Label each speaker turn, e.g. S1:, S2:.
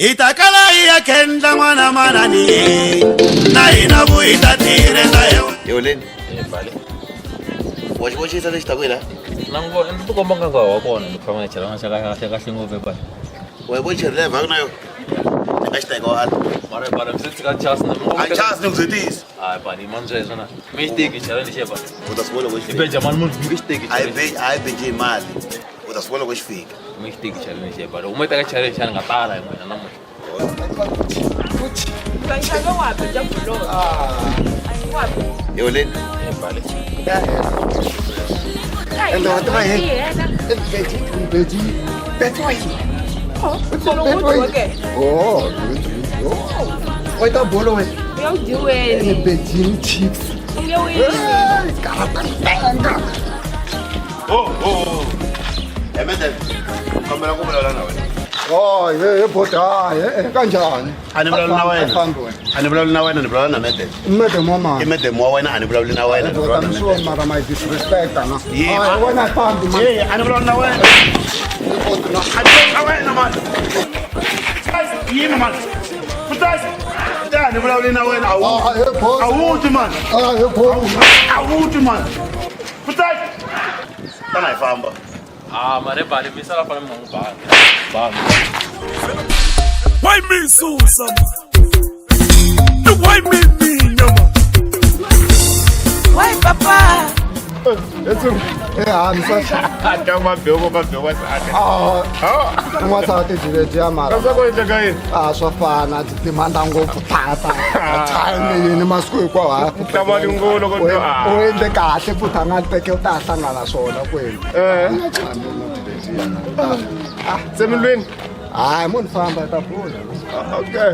S1: Hi ta kala hi ya khendla n'wana manani na hina vu hi ta tirhela
S2: Yoleni
S3: Bale.
S2: wa xi voxisa lexi taku hi la
S3: Na ngo ndzi ti komba nga wa kona ni famba chela xa kahle kahle kahle ngopfu bale.
S2: wa yi vo cheri leyi vhaka na yona ni nga xi teka wa ala
S3: Mara bale mi tshika chance na
S2: a chance ni ku byetisa
S3: Hayi bale manzwe swona. Mi xi teki chela ni xeba.
S2: U ta swi vona loko xi
S3: I beja mani munhu mi xi teki.
S2: A yi beji a yi beji hi mali u ta swi vona loko xi fika.
S3: Mi xi teki chela ni xeba. Loko mo teka chela xana nga tala hi n'wina namuntlha.
S2: Yoleni
S3: Bale.
S4: Ende wa tiva yini? Beji, beji, Betway. Betway. Oh, oh. Wa ta bolo wena.
S5: Uyawudiweni.
S4: Beijing Chiefs.
S5: Unge wini.
S4: Hey, karata.
S2: Oh oh Emeden kombela ku vulavula na wena.
S4: Oh, ye boda, ye kanjani?
S2: A ni vulavuli na wena.
S4: Afambi wena.
S2: A ni vulavuli na wena ni vulavula na Meden.
S4: Madam wa
S2: I
S4: mani.
S2: Madam wa wena a ni vulavuli na wena ni
S4: Boda
S2: vulavula na
S4: mswo
S2: Meden.
S4: mara my disrespect ana.
S2: Ye,
S4: Hayi wena fambi man.
S2: Ye, a ni vulavuli na wena. A ni vulavuli na wena man. Yima man. Putasi. A ni vulavuli na wena a wu.
S4: Ah, he boss.
S2: A wu twi man.
S4: Ah, he boss.
S2: A wu twi man. Putasi. Tana hi famba.
S3: Ah mara bale mi sala fana mi n'wi bale. Bale.
S1: Why me susa man? Why me minya man?
S5: Why papa?
S4: Eh, hamsa.
S6: Ata mabhoko mabhoko asati.
S4: Ah, n'wansati byi lebyiya mara.
S6: Swa ku endleka yini?
S4: A swa fana ti demanda ngopfu tata. Time yini masiku hinkwawo ha.
S6: Hlamali ngopfu loko
S4: U
S6: to, ah.
S4: u endle kahle futhi a nga teke u ta hlangana swona kwenu.
S6: Eh.
S4: A nga chami na lebyiya. Ah,
S6: Se mi lwini?
S4: hayi munhu famba ta bula.
S6: Okay.